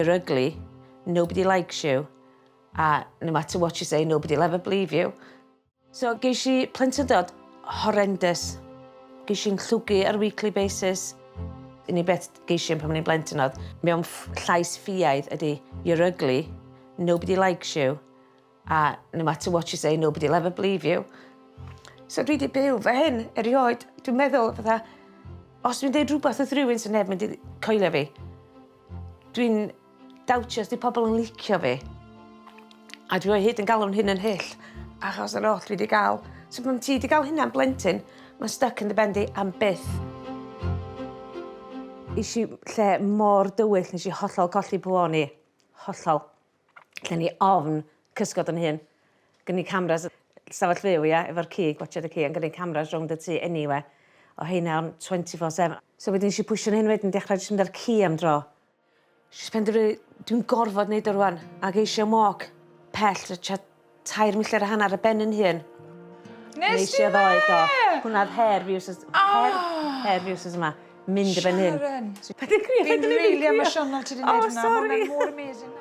You're ugly, nobody likes you, a no matter what you say, nobody will ever believe you. So ges i plentyndod horrendous. Ges i'n llwgu ar weekly basis. Unig beth ges i pan o'n i'n blentyn oedd mewn llais ffiaidd ydy "You're ugly, nobody likes you, a no matter what you say, nobody will ever believe you." So dwi wedi byw fe hyn erioed. Dwi'n meddwl fatha, os dwi'n deud rhywbeth wrth rhywun sy'n neb mynd i coelio fi, dwi'n doubtio os 'di pobl yn licio fi. A dwi o hyd yn galw'n hyn yn hyll, achos yr oll dwi wedi gael. So pan ti wedi gael hynna'n blentyn, mae'n stuck yn dy ben di am byth. Es i lle mor dywyll nes i hollol colli pwy o'n i. Hollol. Lle ni ofn cysgod yn hun. Gen i cameras, stafell fyw, ia, efo'r ci, gwatsiad y ci, ond gen i cameras rownd y tŷ anyway. O heina on 24/7. So wedyn nes i pwysio'n hyn wedyn, dechrau jyst mynd ar ci am dro. Jyst penderfynu, dwi'n gorfod neud o rwan. Ac eisiau walk pell, tua 3.5 milltir ar ben yn hun. Nes Nes i ddoe, do. Hwnna oedd her fi wsos, her fi wsos yma. Mynd y ben hun. Sharon. Paid â crio, Fi'n paid â neud fi really crio. emosiynol ti 'di Oh, wneud hwnna. Ma' sorry. hwnna'n mor amazing.